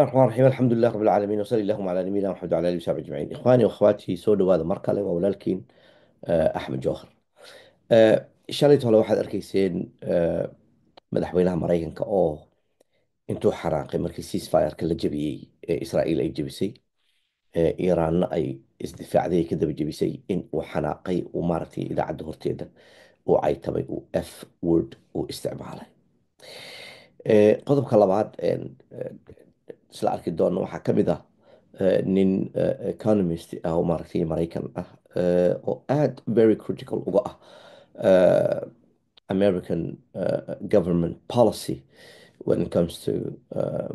الله الرحمن الرحيم، الحمد لله رب العالمين، وصلى اللهم على نبينا محمد وعلى اله وصحبه اجمعين. اخواني واخواتي، soo dhawaada mar kale. Waa walaalkiin Axmed Joohar. Shalayt hole waxaad arkayseen madaxweynaha Maraykanka oo intuu xanaaqay markii ceasefire-ka la jebiyey ee Israa'iil ay jebisay, Iiraanna ay isdifaacday ay ka daba jebisay, in uu xanaaqay, uu maaragtay idaacadda horteeda uu caytamay, uu F word uu isticmaalay. Qodobka labaad isla arki doono waxaa ka mid ah nin economist ah oo maaragtay Maraykan ah, oo aad very critical uga ah American government policy when it comes to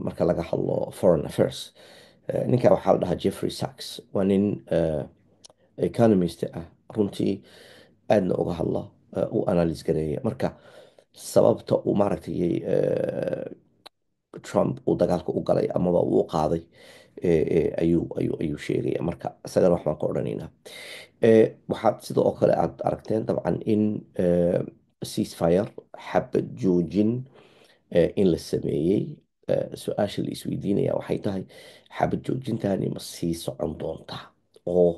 marka laga hadlo foreign affairs. Ninka waxaa la dhahaa Jeffrey Sachs, waa nin economist ah runtii, aadna uga hadla, u analyse gareeya marka sababta uu maaragtay Trump uu dagaalka u galay amaba uu u qaaday ayuu sheegaya. Marka isagana wax baan ka odhanaynaa. Waxaad sidoo kale aad aragteen dabcan in ceasefire, xabad joojin, in la sameeyey. Su-aasha la isweydiinaya waxay tahay: xabad joojintani ma sii socon doontaa oo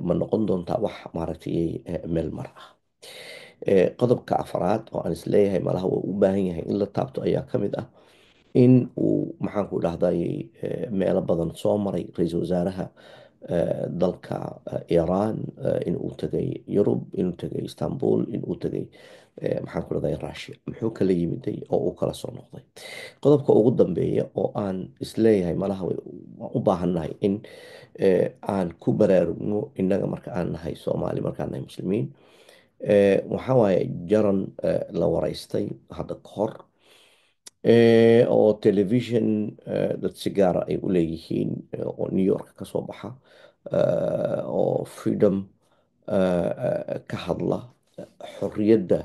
ma noqon doontaa wax maaragtay meel mar ah? Qodobka afraad oo aan isleeyahay malaha waa u baahan yahay in la taabto ayaa ka mid ah in uu, maxaan ku dhahday, meelo badan soo maray ra-iisul wasaaraha dalka Iiraan, in uu tagay Yurub, inuu tagay Istanbul, in uu tagay, maxaan ku dhahday, Russia. Muxuu kala yimiday oo uu kala soo noqday? Qodobka ugu dambeeya oo aan isleeyahay malaha waan u baahannahay in aan ku baraarugno innaga marka aan nahay Soomaali, markaan nahay Muslimiin, waxaa waaye jaran la waraystay hadda ka hor oo television dad si gaara ay u leeyihiin oo New York ka soo baxa, oo freedom ka hadla xorriyadda,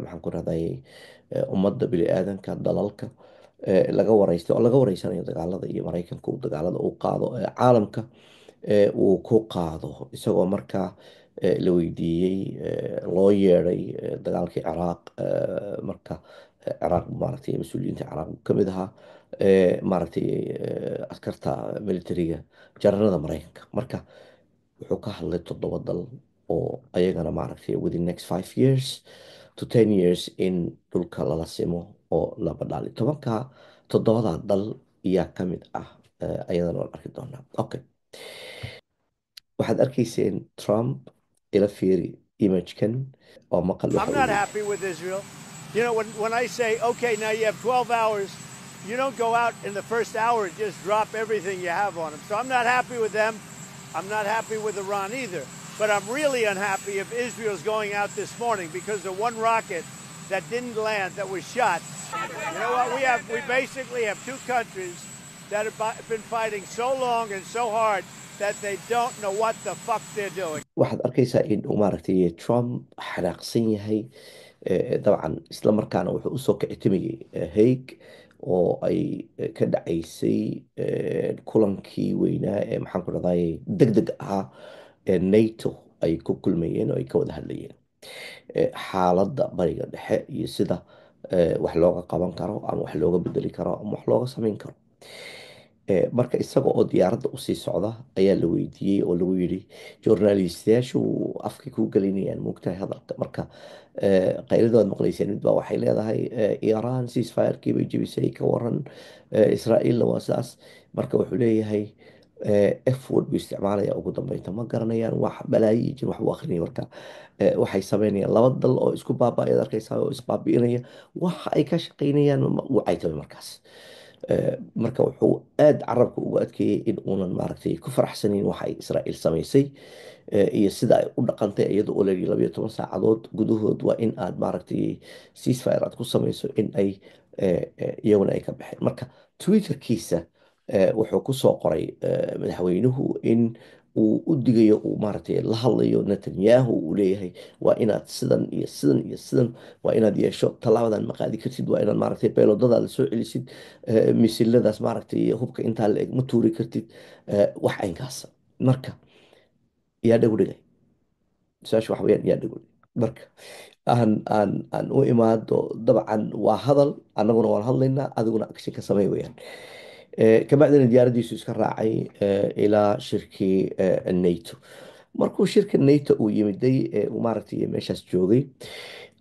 maxaan ku rahday, ummadda bini'aadanka dalalka, laga waraystay oo laga wareysanayo dagaalada iyo Maraykanka uu dagaalada uu qaado ee caalamka uu ku qaado, isagoo markaa la weydiiyey, loo yeedhay dagaalkii Ciraaq. Marka Ciraaq maaragtay mas-uuliyiinta Ciraaq ka mid ahaa, maaragtay askarta militariga jaranada Maraykanka. Marka wuxuu ka hadlay toddoba dal oo ayagana maaragtay within next 5 years to 10 years in dhulka lala simo oo laba dhaali tobanka. Toddobada dal ayaa ka mid ah, ayadana waan arki doonaa. Okay, waxaad arkayseen Trump. Ila fiiri imagekan oo maqal waxa I'm uu not yidhi. happy with Israel. When I say, "Okay, now you have 12 hours," you don't go out in the first hour and just drop everything you have on them. So I'm not happy with them. I'm not happy with Iran either. But I'm really unhappy if Israel's going out this morning because of one rocket that didn't land, that was shot. You know what? We basically have two countries that have been fighting so long and so hard that they don't know what the fuck they're doing. Waxaad arkaysaa in uu maaragtay Trump xanaaqsan yahay. Dabcan isla markaana wuxuu usoo kicitimayay Hague oo ay ka dhacaysay kulankii weynaa ee, maxaan ku dhahday, deg deg ahaa ee NATO ay ku kulmayeen oo ay ka wada hadlayeen xaaladda Bariga Dhexe iyo sida wax looga qaban karo ama wax looga bedeli karo ama wax looga samayn karo. Marka isaga oo diyaaradda usii socda ayaa la weydiiyey oo lagu yidhi, journalistayaashu afkay ku gelinayaan, moogtahay, hadalka. Marka qaylada waad maqlayseen, mid baa waxay leedahay Iiraan ceasefire-kii bay jebisay, ka waran? Israa'iilna waa sidaas. Marka wuxuu leeyahay, F word buu isticmaalaya ugu dambeynta, ma garanayaan wax balaayo jin wax buu akrinaya. Marka waxay sameynayaan laba dal oo isku baaba'aya arkaysaa oo isbaabi'inaya, waxa ay ka shaqaynayaan wuu caytamay markaas. Marka wuxuu aad carabka ugu adkeeyey in uunan maaragtay ku faraxsanayn waxa ay Israa'iil samaysay iyo sida ay u dhaqantay, iyadoo oo layidhi 12 saacadood gudahood waa in aad maaragtay ceasefire aad ku samayso, in ay iyaguna ay ka baxeen. Marka Twitterkiisa wuxuu ku soo qoray madaxweynuhu in uu u digayo, uu maaragtay la hadlayo Netanyahu, uu leeyahay waa inaad sidan iyo sidan iyo sidan waa inaad yeesho, tallaabadan ma qaadi kartid, waa inaad maaragtay beelodadaada soo celisid, misiladaas maaragtay hubka intaa la eg ma tuuri kartid, wax caynkaas. Marka yaa dhagu dhigay? Su-aasha waxa weyaan, yaa dhagu dhigay? Marka aan u imaado, dabcan waa hadal, annaguna waan hadlaynaa, adiguna action ka samey weyaan. Kabacdina diyaaradiisu iska raacay ilaa shirkii NATO. Markuu shirka NATO uu yimiday ee uu maaragtay meeshaas joogay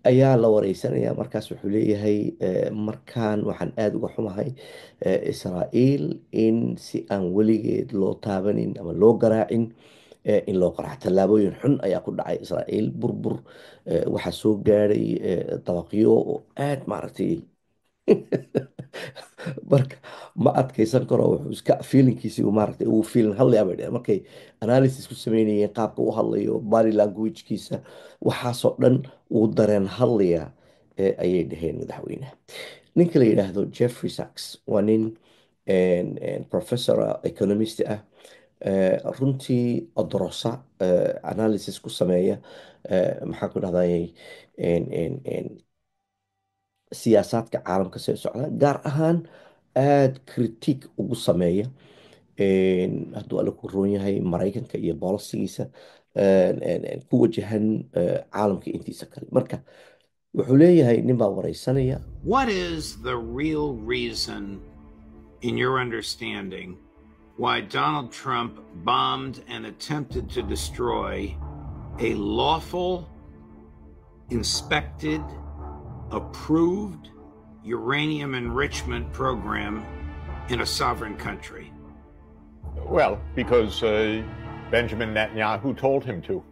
ayaa la wareysanaya. Markaas wuxuu leeyahay, markaan waxaan aada uga xumahay Israa'iil in si aan weligeed loo taabanin ama loo garaacin in loo qaraaco. Tallaabooyin xun ayaa ku dhacay Israa'iil, burbur waxaa soo gaadhay dabaqyo oo aad maaragtay. Marka ma adkaysan karo, wuxuu iska feelingkiisii uu maaragtay uu feeling hadlayaa bay dheheen markay analysis ku sameynayeen qaabka u hadlayo, body languagekiisa, waxaasoo dhan uu dareen hadlayaa ayay dhaheen madaxweynaha. Ninka la yidhaahdo Jeffrey Sachs waa nin professor economist ah, runtii odorosa analysis ku sameeya, maxaan ku dhahday, siyaasaadka caalamka soo socda, gaar ahaan aada critique ugu sameeya, hadduu Alle ku roon yahay, Maraykanka iyo policygiisa ku wajahan caalamka intiisa kale. Marka wuxuu leeyahay, nin baa wareysanaya. What is the real reason, in your understanding, why Donald Trump bombed and attempted to destroy a lawful, inspected, approved uranium enrichment program in a sovereign country? Well, because Benjamin Netanyahu told him to.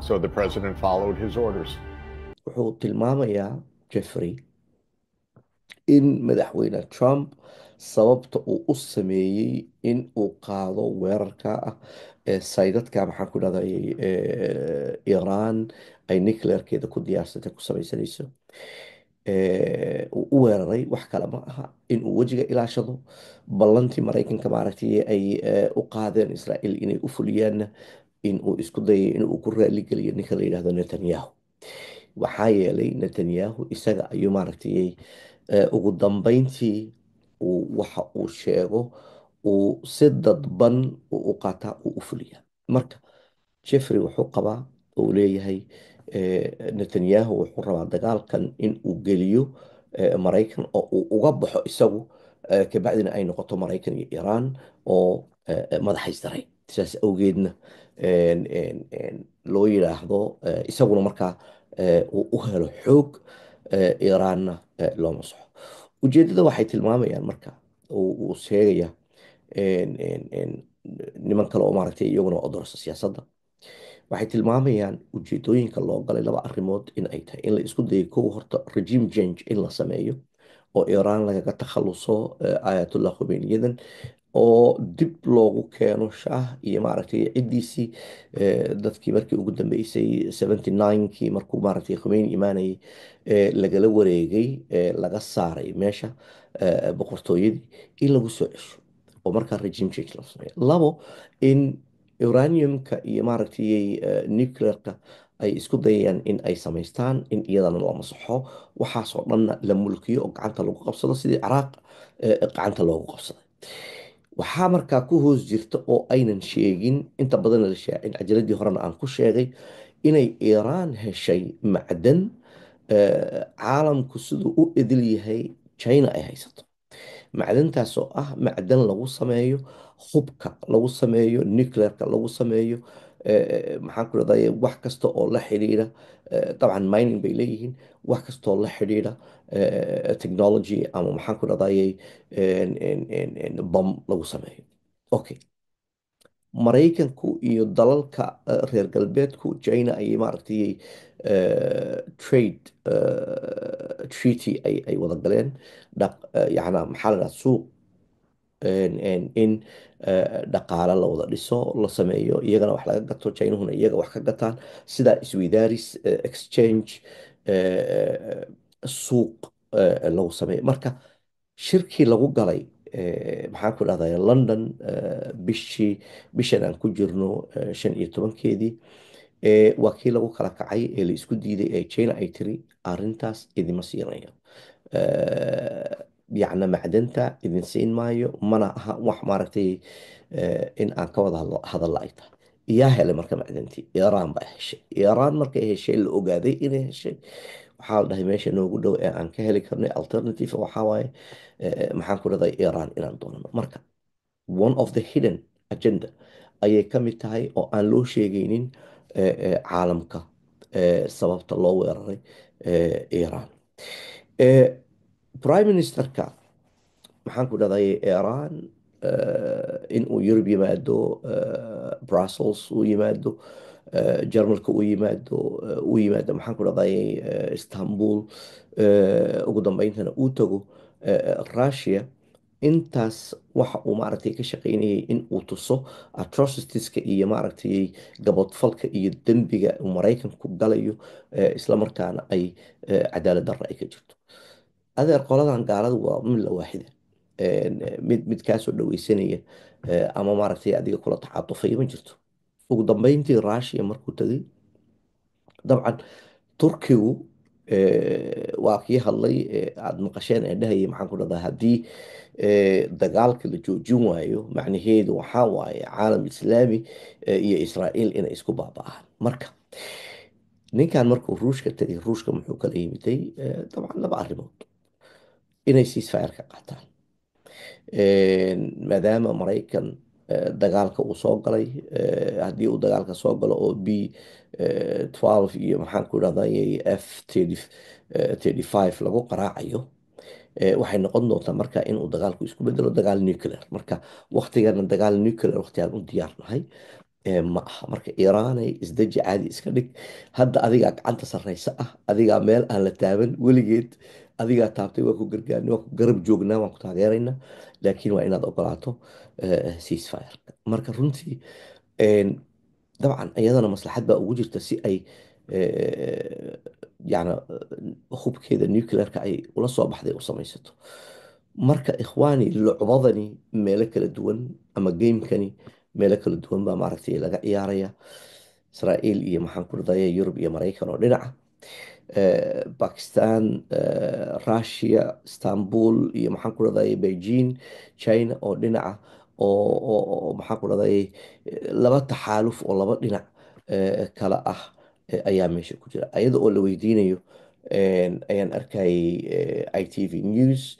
So the president followed his orders. Wuxuu tilmaamayaa Jeffrey in madaxweyne Trump sababta uu u sameeyey in uu qaado weerarka ah ee saydadka, maxaan ku dhahday, Iran ay nuclearkeeda ku diyaarsatay, ku samaysanayso, uu u weeraray wax kale ma aha in uu wejiga ilaashado ballantii Maraykanka maaragtay ay u qaadeen Israa'iil inay u fuliyaanna, in uu isku dayay in uu ku raaligeliyo ninka la yidhaahdo Netanyahu. Waxaa yeelay Netanyahu isaga ayuu maaragtay ugu dambeyntii uu waxa uu sheego uu si dadban uu u qaataa, uu u fuliyaa. Marka Jeffrey wuxuu qabaa uu leeyahay, Netanyahu wuxuu rabaa dagaalkan in uu geliyo Maraykan oo uu uga baxo isagu, kabacdina ay noqoto Maraykan iyo Iiraan oo madaxaystaray. Sidaas awgeedna loo yidhaahdo isaguna markaa uu u helo xoog, Iiraanna looma soxo. Ujeeddada waxay tilmaamayaan marka uu sheegaya niman kale oo maaragtay iyaguna odorsa siyaasadda, waxay tilmaamayaan ujeedooyinka loo galay laba arrimood in ay tahay: in la isku dayo kow horta regime change in la sameeyo oo Iiraan lagaga takhaluso Ayatollah Khomeiniyadan oo dib loogu keeno Shaah iyo maaragtay ciddiisii, dadkii markii ugu dambeysay 79kii markuu maaragtay Khomeini imaanayay lagala wareegay, laga saaray meesha boqortooyadii, in lagu soo cesho oo markaa regime change la sameeyo. Labo, in uraniumka iyo maaragtay nuclearka ay isku dayayaan in ay samaystaan in iyadana la masaxo, waxaasoo dhanna la mulkiyo oo gacanta lagu qabsado sidii Ciraaq gacanta loogu qabsaday. Waxaa markaa ku hoos jirta oo aynan sheegin inta badanna la shaacin, cajaladii horena aan ku sheegay, inay Iiraan heshay macdan caalamku siduu u idil yahay China ay haysato, macdantaasoo ah macdan lagu sameeyo hubka, lagu sameeyo nuclearka, lagu sameeyo maxaan ku rahday, wax kasta oo la xiriira, dabcan mining bay leeyihiin, wax kastoo la xiriira technology ama maxaan ku rahdayay bam lagu sameeyo. Okay, Maraykanku iyo dalalka reer galbeedku China ayay maaragtay trade treaty ay wada galeen, yacna maxaa la dhahaa, suuq in dhaqaale la wada dhiso, la sameeyo, iyagana wax laga gato, Chinuhuna iyaga wax ka gataan, sidaa isweydaaris, exchange, suuq lagu sameeyo. Marka shirkii lagu galay maxaan ku dhahday London bishii bishan aan ku jirno 15-keedii waa kii lagu kala kacay ee la isku diiday ee China ay tiri arrintaas idima siinayo, yacna macdanta idin siin maayo, mana aha wax maaragtay in aan ka wada hadalla ay tahay. Iyaa helay marka macdantii? Iiraan baa heshay. Iiraan markay heshay, la ogaaday inay heshay. Waxaa la dhahay meesha noogu dhow ee aan ka heli karnay alternative waxaa waaye, maxaan ku dhahday, Iran inaan doonano. Marka one of the hidden agenda ayay ka mid tahay oo aan loo sheegaynin caalamka, sababta loo weeraray Iran. Prime Ministerka, maxaan ku dhahday, Iran in uu Yurub yimaado, Brussels uu yimaado, Jarmalka uu yimaado, uu yimaado, maxaan ku dhahday, Istanbul, ugu dambeyntana uu tago Russia, intaas waxa uu maaragtay ka shaqaynayay in uu tuso atrocitieska iyo maaragtay gabodfalka iyo dembiga uu Maraykanku galayo, isla markaana ay cadaalad darra ay ka jirto. Adeer, qoladan gaaladu waa mid la waaxida, mid kaasoo dhaweysanaya ama maaragtay adiga kula tacaatufaya ma jirto. Ugu dambeyntii Russia markuu tagay, dabcan Turkigu waa kii hadlay aada maqasheen ee dhahayay, maxaan ku dhahdaa, haddii dagaalka la joojin waayo, macnaheedu waxaa waaye caalam Islaami iyo Israa'iil inay isku baaba'aan. Marka ninkan markuu Ruushka tegay, Ruushka muxuu kala yimiday? Dabcan laba arrimood: inay ceasefire ka qaataan, maadaama Maraykan dagaalka uu soo galay. Haddii uu dagaalka soo galo oo B-12 iyo, maxaan ku dhahday, F-35 lagu qaraacayo, waxay noqon doontaa marka inuu dagaalku isku bedelo dagaal nuclear. Marka waktigana dagaal nuclear waqtigaan u diyaarnahay ma aha. Marka Iiraanay, isdeji, caadi iska dhig. Hadda adigaa gacanta sarreysa ah, adigaa meel aan la taaban weligeed adigaa taabtay. Waa ku gargaarnay, waa ku garab joognaa, waan ku taageeraynaa, laakiin waa inaad ogolaato ceasefire. Marka runtii dabcan iyadana maslaxad baa ugu jirta si ay yani hubkeeda nuclearka ay ula soo baxday u samaysato. Marka ikhwaani, lucbadani meelo kala duwan ama gamekani meelo kala duwan baa maaragtay laga ciyaaraya. Israa'iil iyo, maxaan ku dhahday, Yurub iyo Maraykan oo dhinaca, Pakistan, Russia, Istanbul iyo, maxaan ku dhahday, Beijing, China oo dhinaca, oo maxaan ku dhahday, laba taxaaluf oo laba dhinac kala ah ayaa meesha ku jira. Ayada oo la weydiinayo ayaan arkayay ITV News,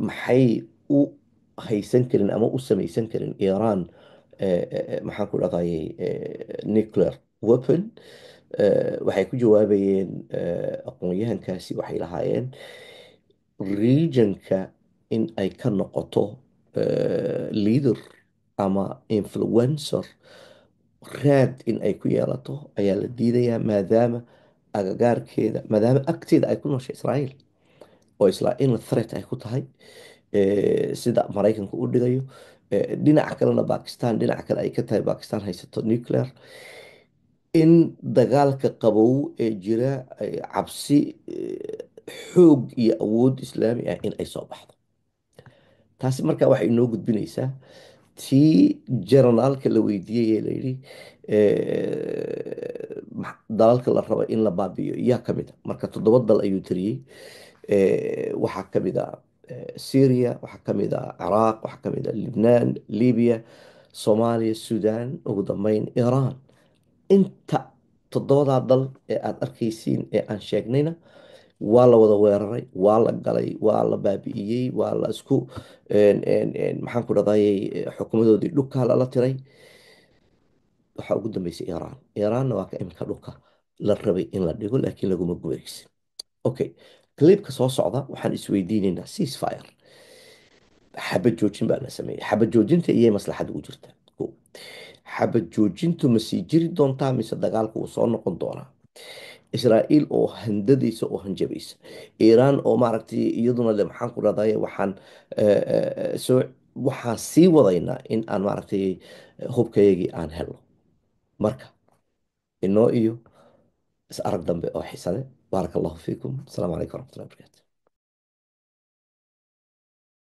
maxay u haysan karin ama u samaysan karin Iran, maxaan ku dhahday, nuclear weapon? Waxay ku jawaabayeen aqoon-yahankaasi, waxay lahaayeen regionka in ay ka noqoto leader ama influencer, raad in ay ku yeelato ayaa la diidayaa, maadaama agagaarkeeda, maadaama agteeda ay ku nooshay Israa'iil, oo Israa'iilna threat ay ku tahay, sida Maraykanka u dhigayo. Dhinaca kalena Bakistan, dhinaca kale ay ka tahay Bakistan haysato nuclear, in dagaalka qabow ee jira cabsi xoog iyo awood Islaami ah in ay soo baxdo. Taasi marka waxay inoo gudbinaysaa tii generaalka la weydiiyey ee la yidhi, dalalka la raba in la baabi'iyo yaa ka mid a? Marka toddoba dal ayuu tiriyey. Waxaa ka mid a Syria, waxaa ka mid a Ciraaq, waxaa ka mid a Libnaan, Libya, Soomaaliya, Sudan, ugu dambeyn Iran. Inta toddobadaa dal ee aad arkaysiin ee aan sheegnayna waa la wada weeraray, waa la galay, waa la baabi'iyey, waa la isku maxaan ku dhahday, xukuumadoodii dhulka lala tiray. Waxaa ugu dambeysay Iran. Iranna waa ka iminka dhulka la rabay in la dhigo, laakiin laguma guuleysin. Okay, clipka soo socda waxaan isweydiinaynaa: ceasefire, xabad joojin baa la sameeyey. Xabad joojinta iyay maslaxad ugu jirtaa? Kow, xabad joojintu ma sii jiri doontaa mise dagaalku wuu soo noqon doonaa? Israa'iil oo handadaysa oo hanjabaysa, Iiraan oo maaragtay iyaduna le, maxaan ku dhahday, waxaan soo waxaan sii wadaynaa in aan maaragtay hubkayagii aan helno. Marka inoo iyo is arag dambe oo xiisale. Baaraka Allahu fiikum. Asalaamu calaykum waraxmatullahi wabarakaatu.